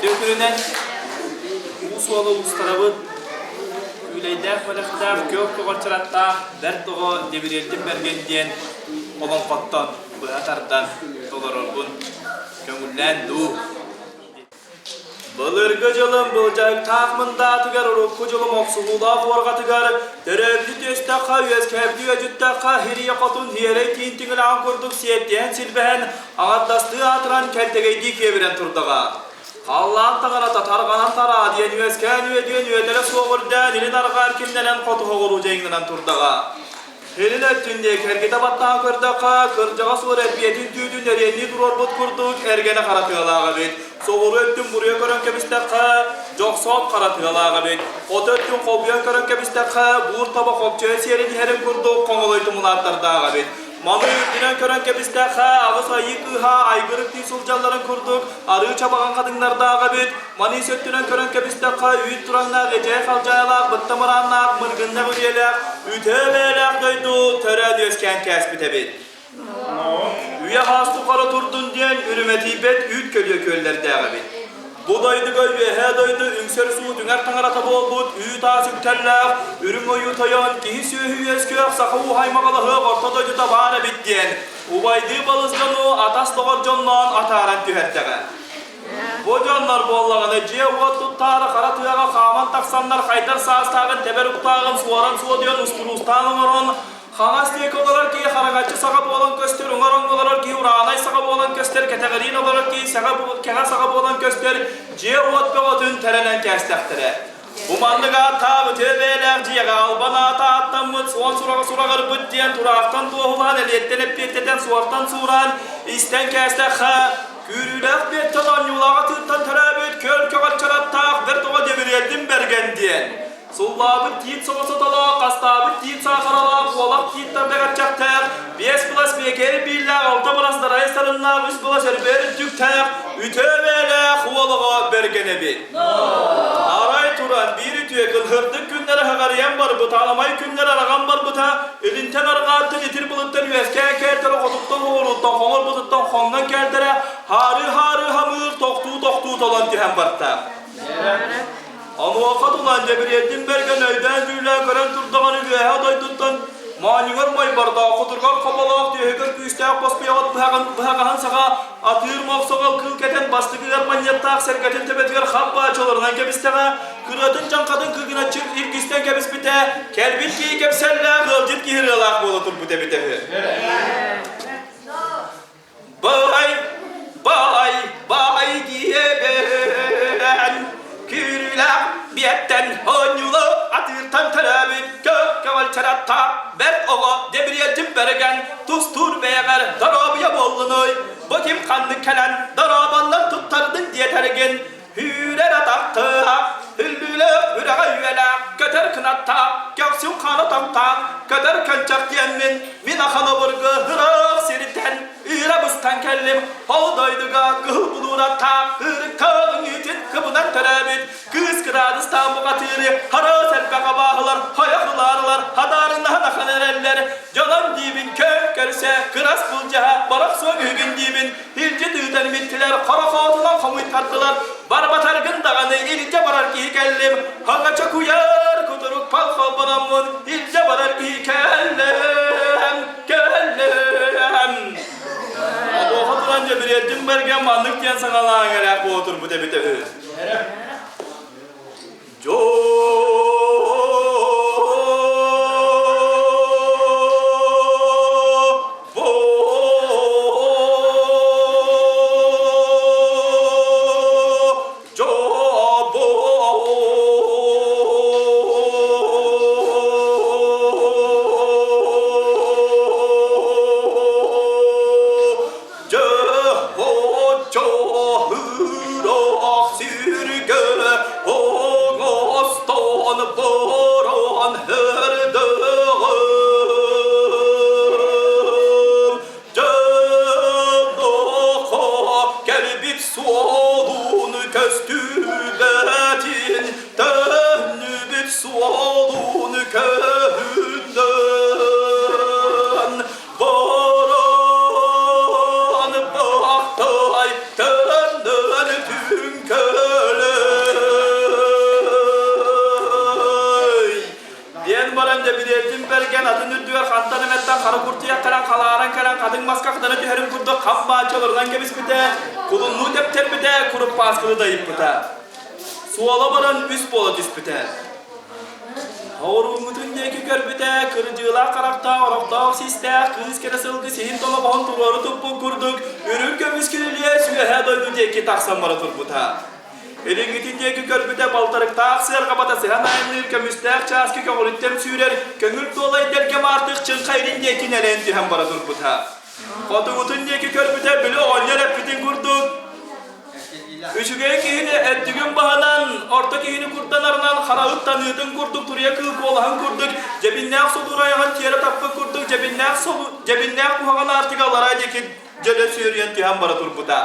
Үтүө күнүнэн уу суола уустарабыт күүлэйдээх бэлэхтээх күөх көҕөрчөраттаах бэрт оҕо Дебириэлдин Бэргэн диэн олоҥхоттон быһа тардан толорорбун көҥүллээн дуу. Былыргы дьылым былдьаһыктаах мындаатыгар урукку дьылым охсуһуулаах уорҕатыгар төрөөбүтү түөстэххэ, үөскээбити үөдүттэххэ, хирийэ хотун һиэрэй тиин тиҥилэҕин курдук сиэттиһэн силбэһэн, аҥардастыы аатыран кэлтэгэйдии киэбирэн турдаҕа. Халлаан таҥарата тарҕанан тараа диэн үөскээн үөдүйэн үөтэрэ суох үрдээн илин арҕаа эркиннэнэн хоту соҕуруу дьайыҥнанан турдаҕа. Илин өттүн диэки эргитэ баттаан көрдөххө, кырдьаҕас уол эрбиэтин түүтүн эриэннии туруорбут курдук эргэнэ хара тыалаах эбит. Соҕуруу өттүн буруйа көрөн кэбистэххэ, дьохсоот хара тыалаах эбит. Хоту өттүн холбуйан көрөн кэбистэххэ, буур таба хопчойо сиэрин иһэрин курдук хоҥолой тумулааттардаах эбит. Маны үрдүнэн көрөн кэбистэххэ, аҕыс айыы кыыһа айгырыктыы сылдьалларын курдук арыы чабаҕан хатыҥнардаах эбит. Маны ис өттүнэн көрөн кэбистэххэ, үүт тураҥнаах, эдьээй халдьаайылаах, бытта мырааннаах, мыргыннах үрүйэлээх, үтүө бэйэлээх дойду төрөөн үөскээн кээспит эбит. Үйэ хаас тухары турдун диэн үрүмэтийбэт үүт көлүө күөллэрдээх эбит. Бу дойдуга үөһээ дойду үҥсэр суу түҥэр таҥарата буолбут үүт-аас үктэллээх, үрүҥ ойуу тойон, киһи-сүөһү үөскүөх саха ууһай маҕалаһыах орто дойдута баар эбит диэн убайдыы балыс дьону атас-доҕор дьонноон атааран түһэрдэҕэ. Бу дьоннор буоллаҕына дьиэ-уот туттаары хара тыаҕа хааман тахсаннар хайдар саастааҕын тэбэр уктааҕын суоран суодуйан устуруустаан оҥорон хаҥас диэки олорор киһи хараҥаччы саҕа буолан көстөр, уҥар олорор киһи ураанай саҕа буолан көстөр, кэтэҕириин олорор киһи кэҕэ саҕа буолан көстөр, дьиэ-уот бөҕөтүн тэрэнэн кээстэхтэрэ. Бу маннык ааттаах үтүө бэйэлээх дьиэҕэ албан аата ааттаммыт суон сураҕы сураҕырбыт диэн тураахтан туоһулаан, элиэттэн эппиэттэтэн, суортан сууран, истэн кээстэххэ, күүрүүлээх биэттэн оонньуулааҕа тыыттан төрөөбүт күөл көҕөрчөраттаах бэрт оҕо Дебириэлдин Бэргэн диэн. Суллаабыт тиит соҕосотолоох, хастаабыт тиит саахаралаах, уолах тиит тарбаҕаччахтаах, биэс былас биэкэри бииллээх, алта былас дарайы сарыннаах, үс былас өрбөөр үрдүктээх, үтүө бэйэлээх уол оҕо Бэргэн эбит. Арай туран биир үтүө кылһырдык күннэр аһаҕарыйан барбыта, аламай күннэр араҕан барбыта, илинтэн арҕааттан итир былыттан үөскээн кээлтэрэ, хотуттан оҕуруттан, хоҥор бутуттан хоҥнон кээлтэрэ, хаарыы-хаарыы хамыыр, тохтуу-тохтуу толон түһэн барта. Онуоха тулан Дьэбириэлдин Бэргэн өйдөөн-дьүүллээн көрөн турдаҕына үөһэ дойдуттан моонньугар мойбордоох, кутургар хоболоох, түөһүгэр күүстээх боспуйаҕыт быһаҕаһын саҕа атыыр мохсоҕол кыыл кэтэн бастакыгар манньыаттаах сэргэтин төбөтүгэр хап баачаларынан кэбистэҕэ, кырыатын дьаҥхатын кыгыначчы илгистэн кэбиспитэ, кэлбит киһи кэпсэллээх, ыалдьыт киһи ырыалаах буола турбут эбитэ үһү. Бай, бай, бай диэбэн, күүрүүлээх биэттэн оонньуулу атыыртан төрөөбүт көк-көҕөлчаратта бэрт оҕо Дебриэлдьин Бэргэн тустуур бэйэҕэр доруобуйа буоллунуй, бу ким ханнык кэлэн дорообоннор туттардын диэтэргин Үүрэр атахтаах, үллүүлээх үрэҕэ үөлээх, көтөр кынаттаах, көхсүн хаана томтаах, көтөр көнчөх диэммин, мин ахан обургу ыраах сиртэн ыыра быстан кэллим. Ол дойдуга кыһыл булуураттаах, ыырыкка үҥүүтүн кыбынан төрөөбүт, кыыс кыраадыстаан бухатыыры хараас элбэх абааһылар, хойох ылаарылар, хадаарыннаһан ахан эрэллэр. Дьонон диибин көр көрсө, кырас былдьаһа, барах суон үһүгүн диибин, Илдьит ыытан имиттилэр, хорохоотунан хомуйтардылар. Барбатаргын даҕаны илдьэ барар киһи кэллим. Хаҥача куйаар кутурук пал холбономмун илдьэ барар киһи кэллим, кэллим. Онуоха туран Дьэбириэлдин Бэргэн маннык диэн саҥалаан элээх буола турбут эбитэ үһү. Дьоо Сүргэ оҥостон борон һырдыгым Дьоннохо кэлбит суолун көстүбэтин Төннүбүт суолун көһүннэн Борон бахтай төннөн түҥ көһүннэн. маска хатана түһэрин курдук хам бааччы олорунан кэбиспитэ, кулуннуу тэптэрбитэ, куруппааскыны дайыппыта. Суола баран үс буола түспүтэ. Оҕуруҥҥутун диэки көрбүтэ, кырдьыылаах харахтаах, орохтоох систээх кыыс кэрэ сылгы сиһин толоҕоһун туруору туппут курдук, үрүҥ көмүс кирилиэс үөһэ дойду диэки тахсан бара турбута. Илиҥҥитин диэки көрбүтэ балтарыктаах сыарҕа батасыһан айанныыр көмүстээх чааскы көҕүлүттэн сүүрэр көҥүл туолай дэлгэм аартык чыҥха илин диэки нэлээн түһэн бара турбута. Хотугутун диэки көрбүтэ били оҕонньор эппитин курдук Үчүгэй киһини эттигин баһынан, орто киһини курданарынан хара ыт таныытын курдук туруйа кыыл куолаһын курдук дьэбиннээх содур айаҕын тиэрэ таппыт курдук дьэбиннээх дьэбиннээх куһаҕан аартыга аллараа диэки дьөлө сүөрүйэн түһэн бара турбута.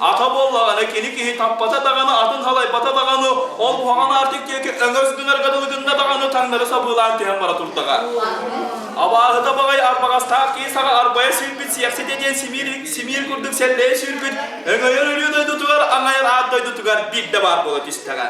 Ата буоллаҕына кини киһи таппата даҕаны, атын халайбата даҕаны, ол куһаҕан аартык диэки өҥөс гынарга дылы гынна даҕаны таҥнары сабыылаан түһэн бара турдаҕа. Абааһыта баҕай арбаҕастаах киһи саҕа арбайа сүүрбүт сиэхситэ диэн симиир, симиир курдук сэллэйэ сүүрбүт өҥөйөр өлүү дойдутугар аҥайар аат дойдутугар биирдэ баар буола түстэҕэ.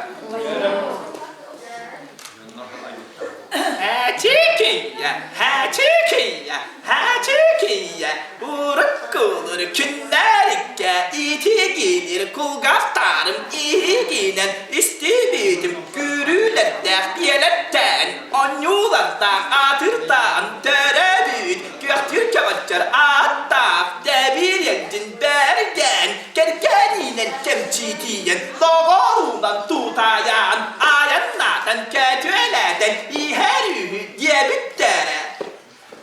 Хачикия, хачикия, хачикия, уруккулар күннэриккэ итигинир кулгаахтарым иһигинэн истибитим күрүүлэрдээх биэлэртээн онньуулардаах аатыртаан төрөөбүт күөхтүүр көҕөччөр ааттаах дэбириэлдин бэргэн кэргэниинэн кэмчитийэн доҕоруунан тутайан айаннаатан кэтүөлээтэн иһэр үһү диэбиттэрэ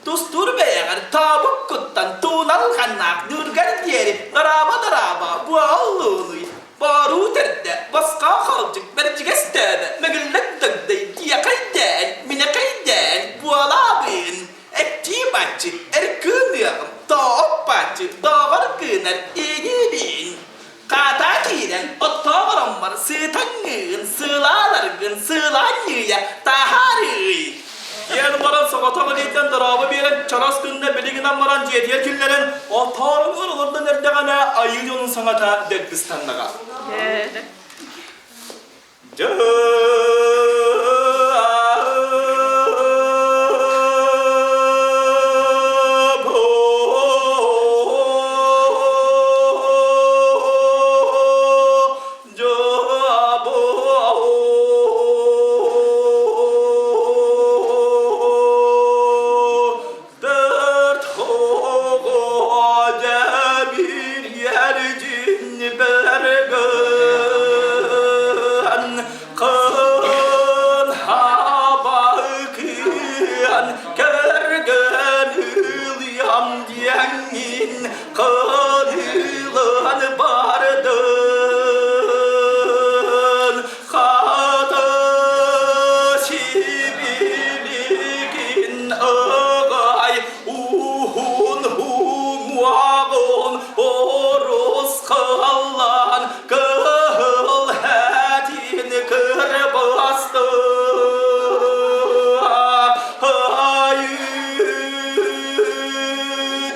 Тустуур бэйэҕэр таабыккыттан тууналҕаннаах ньуургар диэри дорообо-дорообо буоллунуй Бооруу төрдө, босхо холдьук, бэрдьигэс төөбө, мөгүллэк дэгдэй, диэхэйдээн, минэхэйдээн буолаабыын Эттии баччы, эркыыныаҕым, тооппаччы, доҕор гынар инибин. Хаатаа киирэн, оттооҕороммор сыытаҥҥыын, сыылааларгын сыылаанньыйа таһаарыый. Диэн баран соҕотох илииттэн дорообо биэрэн чорос гынна били гынан баран дьиэтигэр киллэрэн оттооругар олордон эрдэҕинэ айыы дьонун саҥата дэлби ыстаннаҕа. Dört bir yercin bergen Kın habakıyan kergen ılyan diyenin Kınılan bardın Хата сибилигин ығай уһун уҥуоҕун урусхаллаан кыһыл хэтин кырбасты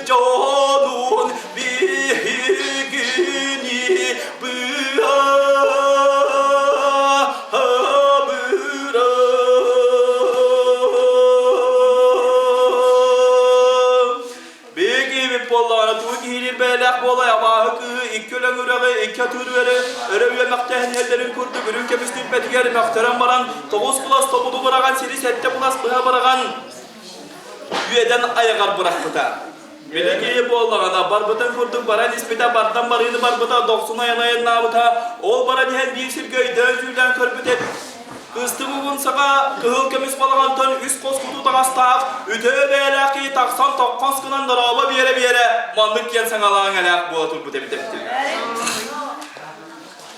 дьонун биһигини Биһиги буоллаҕына тугу киһилиир бэйэлээх буолай абааһы кыыһы икки өлөҥ үрэҕи икки атыыр үөрэ өрө үөмэхтэһэн иһэллэрин курдук үрүҥ көмүс түмпэтигэр мөхтөрөн баран тоҕус кулас тобуду быраҕан сири сэттэ кулас быһа быраҕан үөдэн айаҕар бырахпыта. Били буоллаҕына, барбытын курдук баран испитэ, бардан барыыны барбыта, дохсун айан айаннаабыта, ол баран иһэн биир сиргэ өйдөөн-дьүүллээн көрбүтэ, кыстык угун саҕа кыһыл көмүс балаҕантан үс хос кутуу таҥастаах, үтүө бэйэлээх киһи тахсан тоххос гынан дорообо биэрэ-биэрэ маннык диэн саҥалаан элээх буола турбут эбит эбит.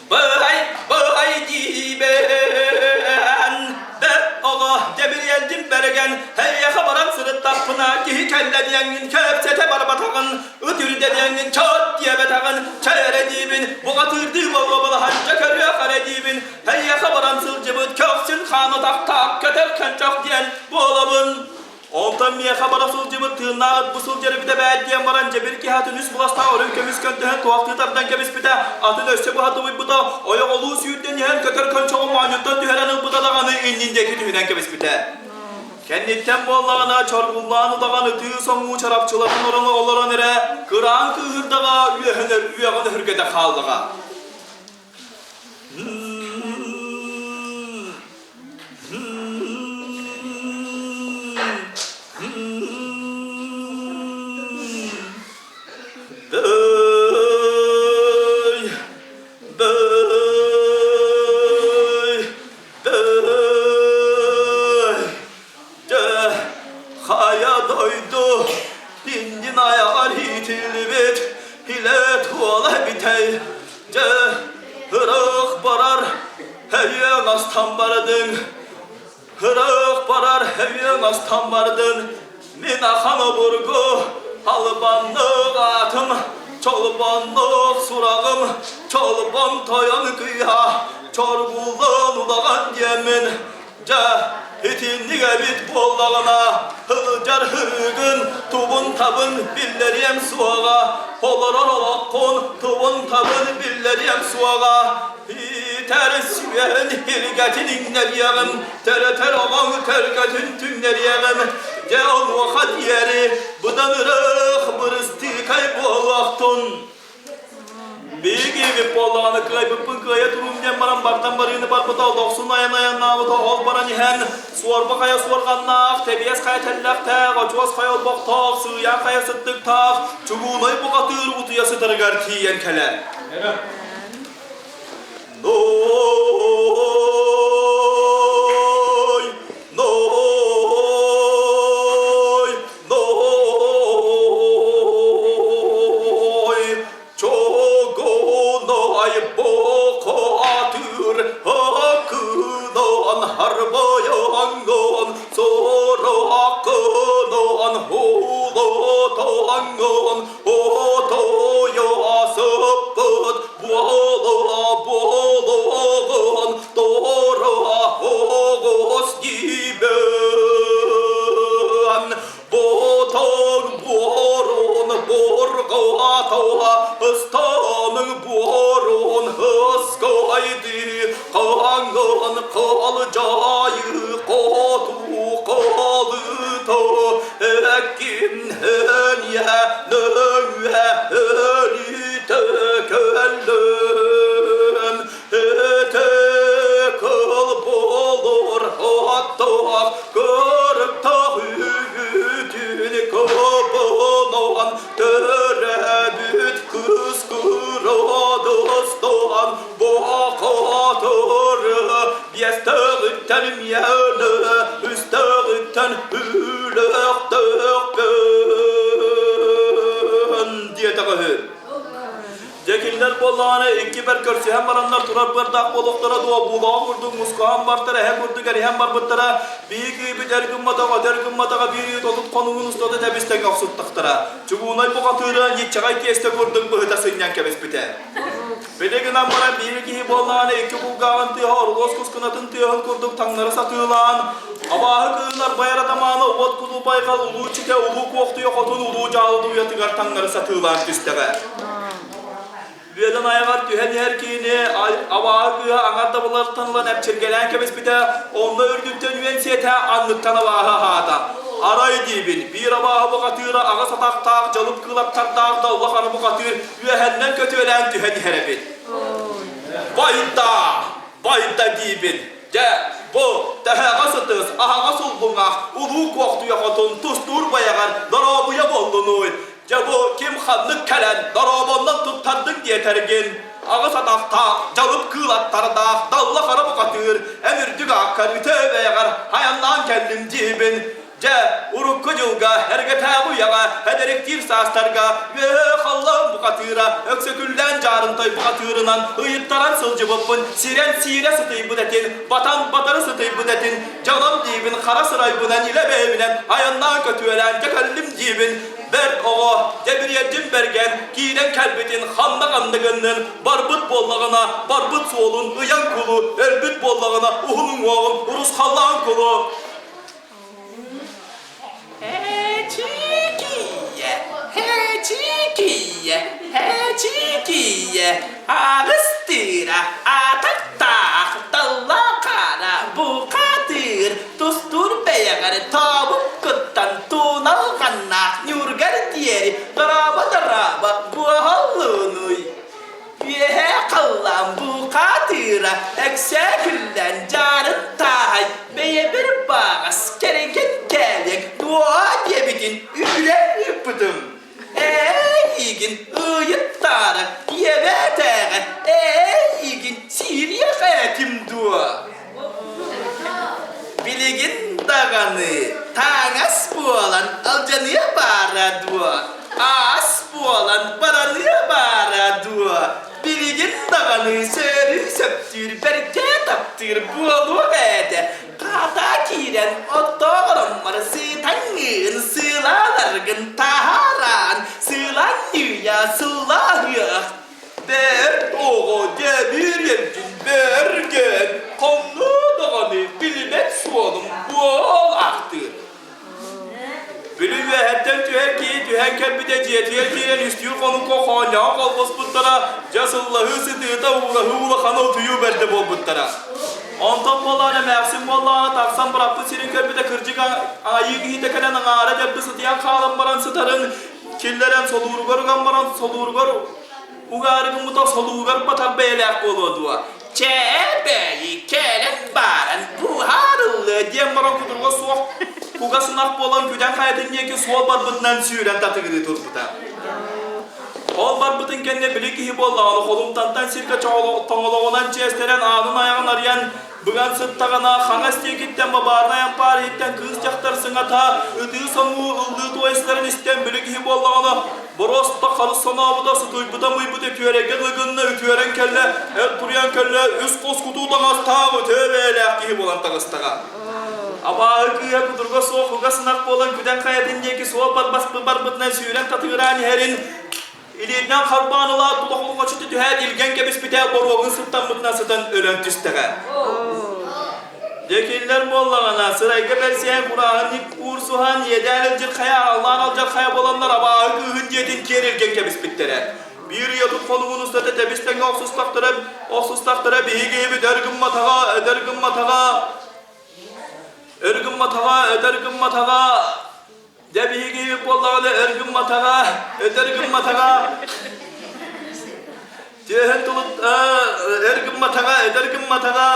Быһай, быһай диибэн, бэрт оҕо Дьэбириэлдьин бэргэн, эйиэхэ баран сырыттахпына киһи кэллэ диэҥҥин кэпсэтэ барбатаҕын, ыт үрдэ диэҥҥин чот диэбэтэҕин, чэй эрэ диибин, бухатыырдыы боруобалаһан дьэ көрүөх эрэ диибин, эйиэхэ баран сылдьыбыт көхсүн хаан утахтаах көтөр көнчөх диэн буолабын. Онтон миэхэ бара сылдьыбыт тыыннаах ыт бу сылдьар эбит эбээт диэн баран дьэбир киһи атын үс быластаах өрүн көмүс көнтөһөн туохтуу тардан кэбиспитэ, атын өссө быһа тубуйбута, ойоҕолуу сүүрдэн иһэн көтөр көнчөҕүн моонньуттан түһэрэн ылбыта даҕаны иннин диэки түһүнэн кэбиспитэ. Кэнниттэн буоллаҕына чоргуллаан удаҕан ытыы-соҥуу чарапчыларын ороҥо олорон эрэ кыраан кыыһырдаҕа үөһэн үөҕэн өһүргэтэ хааллаҕа. Дый, дый, дый, дьэ, хайа дойду иннин айаҕар иитиллибит илэ туола эбитэй, дьэ, ыраах барар өйүөҥ астан бардыҥ, Ыраах барар өйүөҥ астан бардын, мин ахан обургу албаннык аатым, чолбоннук сураҕым, чолбон тойон кыыһа, чоргуллан улахан диэммин, дьэ, итинник эбит буоллаҕына, ылдьар һыыгын, тубун-табын биллэриэм суоҕа, олорор олоххун тубун-табын биллэриэм суоҕа, Иитэр сүөһүн илгэтин иҥнэриэҕим, төрөтөр оҕоҥ төлкөтүн түҥнэриэҕим. Дьэ онуоха диэри быдан ырых бырыстыыкай буолуохтун. Биһиги буоллаҕына кыайбыппын кыайа туруум диэн баран бартан барыыны барбыта дохсун айан айаннаабыта ол баран иһэн суорба хайа суорҕаннаах, тэбиэс хайа тэллэхтээх, очуос хайа олбохтоох, сыыйаан хайа сыттыктаах, чугуунай бухатыыр утуйа сытарыгар тиийэн кэлэр. Ной, Ной, Ной, чогонай бокатыр акынан харбаянган соракынан холотанган Отойа сыппыт буола буолуоҕун туора оҕус диибэн. Ботоҥ буорун бурҕатыа ыстаныҥ буорун ыскайды хаҥын кылдьайы хоту халыта Эккин Өнье нөҥүө өлүтэ көллөм, Өтө кыл буолур оттоох, Көрүктөх үүтүн кыбынан, Төрөбүт кыс кыродустан, Бокотуру биэстэҕиттэн миэлэ, үстэҕиттэн үлэхтэхпин диэтэҕэ үһү. Дьэ кинилэр буоллаҕына икки бэр көрсүһэн бараннар турар быардаах буолуохтара дуо, буулаҕа курдук мускуһан бартара, эһэ курдук эриһэн барбыттара, биир кыйбыт эр гымматаҕа, өтөр гымматаҕа биир ыйыт 30 хонугун устата тэбис-тэҥҥэ охсуттахтара. Чугуунай бухатыыра ньиччэҕэй тиэстэ курдук быһыта сынньан кэбиспитэ. Били гынан баран биир киһи буоллаҕына икки кулгааҕын тыаһа орулуос кускунатын тыаһын курдук таҥнары сатыылаан, абааһы кыыһын арбайар атамаана уот кулуу байҕал улуу читэ улуу куохтуйа хотун улуу дьаалы дуйатыгар таҥнары сатыылаан түстэҕэ. Үөдэн айаҕар түһэн иһэр киһини абааһы кыыһа аҥар дабылартан ылан эпчиргэлээн кэбиспитэ, онно үрдүттэн үөн сиэтэ, анныттан абааһы аһаата. Арай диибин, биир абааһы бухатыыра аҕыс атахтаах дьалып кыылаттардаах даллах ара бухатыыр үөһэннэн көтүөлээн түһэн иһэр эбит. Байда! Байда диибин. Дьэ, бу тэһэҕэ сытыс, аһаҕас уллуҥах, улуу куохтуйа хотун тустуур байаҕар доруобуйа буоллунуй. Дьэ бу ким ханнык кэлэн доруобоннон туттардыҥ диэтэргин, аҕыс атахтаах, дьалып кыыл аттардаах, далла хара бухатыыр, эн үрдүк ааккар үтүө бэйэҕэр айаннаан кэллим диибин. Дьэ, урукку дьылга, эргэтээҕи үйэҕэ, эдэриктиир саастарга үөһэ халлаан бухатыыра, өксөкүллээн дьаарынтай бухатыырынан ыйыттаран сылдьыбыппын, сирэн сиирэ сытыйбыт этин, батан батары сытыйбыт этин, дьалам диибин, хара сырайбынан илэ бэйэбинэн айаннаан көтүөлээн дьэ кэллим диибин, бэрт оҕо, дьэбириэрдим бэргэн, киирэн кэлбитин ханна ханна гыннын, барбыт буоллаҕына, барбыт суолун ыйан кулу, өлбүт буоллаҕына, уһун уҥуоҕун урусхаллаан кулу. Һээчиикийэ, һээчиикийэ, һээчиикийэ, аҕыстыыра, атахтаах, даллаахаара, бухатыыр, тустуур бэйэҕэр тоойуом. атыыра эксээкүллээн дьаарын тааһай бэйэбэр бааҕас кэрэгэн кээлиэк дуо диэбитин үүрэн ыыппытым. Эйигин ыйыттаары ийэбээтээҕэ эйигин сиириэх этим дуо? Билигин даҕаны таҥас буолан алдьаныа баара дуо? Аас буолан бараныа баара дуо? Билигин даҕаны сөрүү сөптүүр бэркэ таптыыр буолуох этэ. Хаата киирэн оттооҕороммор сыытаҥҥыын сыылааларгын таһааран сыыланньыйа сыллаһыах. Бэрт оҕо дьэбириэмтин бэргэн хоннуу даҕаны билбэт суолум буолаахтыыр. Били үөһэттэн түһэр киһи түһэн кэлбитэ дьиэтигэр киирэн үстүүр хонукка хоонньоҕо холбоспуттара, дьэ сыллаһыы сытыыта уураһыы улахана утуйуу бэрдэ буолбуттара. Онтон буоллаҕына эмээхсин буоллаҕына тахсан бырахпыт сирин көрбүтэ кырдьык айыы киһитэ кэлэн аҥаара дэлби сытыйан хаалан баран сытарын киллэрэн солууругар уган баран солууругар угаары гыммыта солуугар батар бэйэлээх буолуо дуо? Чээ бэйи кэлэн баран буһарыллыа диэн баран кутуруга суох кугас ынах буолан күдэн хайатын диэки суол барбытынан сүүрэн татыгырыы турбута. Ол барбытын кэннэ били киһи буоллаҕына холумтантан сиргэ тоҥолоҕунан чиэстэрэн аанын айаҕын арыйан быган сыттаҕына хаҥас диэкиттэн бабаарынай ампаар иһиттэн кыыс дьахтар сыҥата ытыы соҥуу ыллыы туойсарын истэн били киһи буоллаҕына боруоста харыс сонообута сутуйбута мыйбыта үтүөрэргэ дылы гынна үтүөрэн кэллэ эт туруйан кэллэ үс хос кутуу таҥастаах үтүө бэйэлээх киһи буолан таҕыстаҕа. Абааһы кыыһа кутуруга суох угас ынах буолан күдэн хайатын диэки суол барбаспыт барбытынан сүүрэн татыгыраан иһэрин илиитинэн харбаан ылаат тута холҕоччу түһээт илгэн кэбиспитэ боруогун сыттаммытынан сытан өлөн түстэҕэ. Дьэкиллэр буоллаҕына сырайга бэрсиһэн курааһынньык куурсуһан иэдээн илдьир хайа аллаан алдьар хайа буоланнар абааһы кыыһын дьиэтин киэр илгэн кэбиспиттэрэ. Биир үйэ тут хонугун устата тэбис-тэҥҥэ охсустахтара, охсустахтара биһиги иһибит өр гымматаҕа, өтөр гымматаҕа, өр гымматаҕа, өтөр гымматаҕа, дьэ биһиги иһибит буоллаҕына өр гымматаҕа, өтөр гымматаҕа, түөһүн тулут өр гымматаҕа, өтөр гымматаҕа,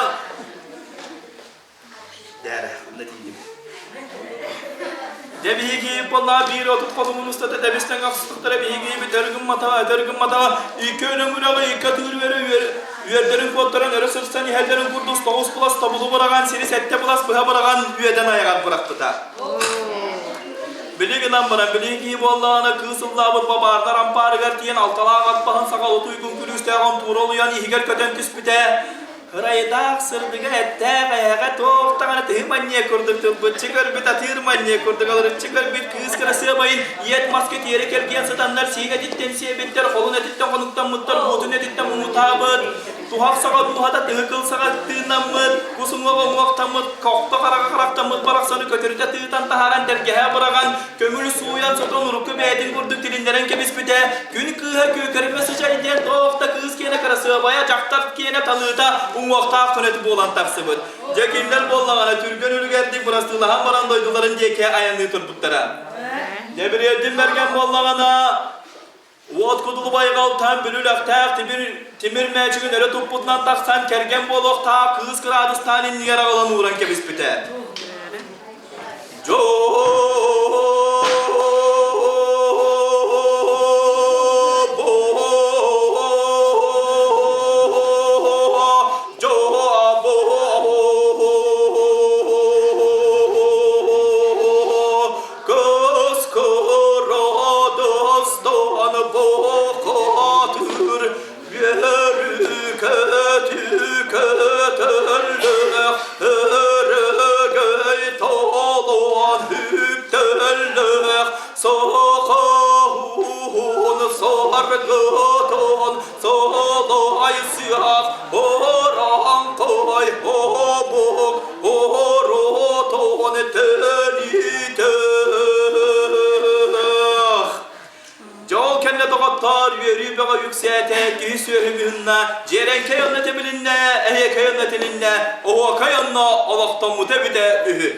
Дээрэ, онно тиийдим. Дьэ биһиги буоллаҕа биир 30 хонугун устата тэбис-тэҥ охсустахтара биһиги өр гымматаҕа, өтөр гымматаҕа, икки өлөҥүрэҕи, икки атыыр үөрэ үөрдэрин куоттаран өрө сырсан иһэллэрин курдук тоҕус былас тобулу быраҕан, сири сэттэ былас быһа быраҕан үөдэн айаҕар бырахпыта. Били гынан баран, били киһи буоллаҕына кыыс ыллаабыт бабаардар ампаарыгар тиийэн алталаах ат баһын саҕа утуйгун күлүүстээх онтуура олуйан иһигэр көтөн түспүтэ. Ырайдаах сырдыга эттээх эһэҕэ туох даҕаны тыһы манньыа курдук тылбыччы көрбүт атыыр манньыа курдук алырыччы көрбүт кыыс кырасыабайын иэт маска тиэрэ кэлгийэн сытаннар сиик этиттэн сиэбиттэр холун этиттэн хонуктаммыттар буутун этиттэн муҥутаабыт туһах саҕа дууһата тыһы кыл саҕа тыыннаммыт кус уҥуоҕа уҥуохтаммыт кохто хараҕа харахтаммыт барахсаны көтүрүтэ тыытан таһааран тэлгэһэ быраҕан көҥүл сууйан сотон урукку бэйэтин курдук тилиннэрэн кэбиспитэ күн кыыһа күөкэрбэ сычай диэн туох да кыыс киэнэ кырасыабайа дьахтар киэнэ талыыта уҥуохтаах көнөтү буолан тахсыбыт. Дьэ кинилэр буоллаҕына түргэн үлүгэрдик бырастыылаһан баран дойдуларын диэки айанныы турбуттара. Дьэбириэлдин Мэргэн буоллаҕына уот кудулу байҕалтан бүлүлэхтээх тимир, тимир мээчигин өрө туппутунан тахсан кэргэн буолуохтаах кыыс кыраадыстаан иннигэр аҕалан ууран кэбиспитэ. Өрөгөй толуон үктэллээх Сахаун саргытын солайсыах Ораңқай обук оротон тэнитэх Дьол кэннэ доҕоттоор, үөрүү бөҕө үксээтэ, киһи сүөһү муһунна, дьиэрэҥкэй онно тибилиннэ, эһиэкэй онно тилиннэ, оһуокай онно олохтоммута эбитэ үһү.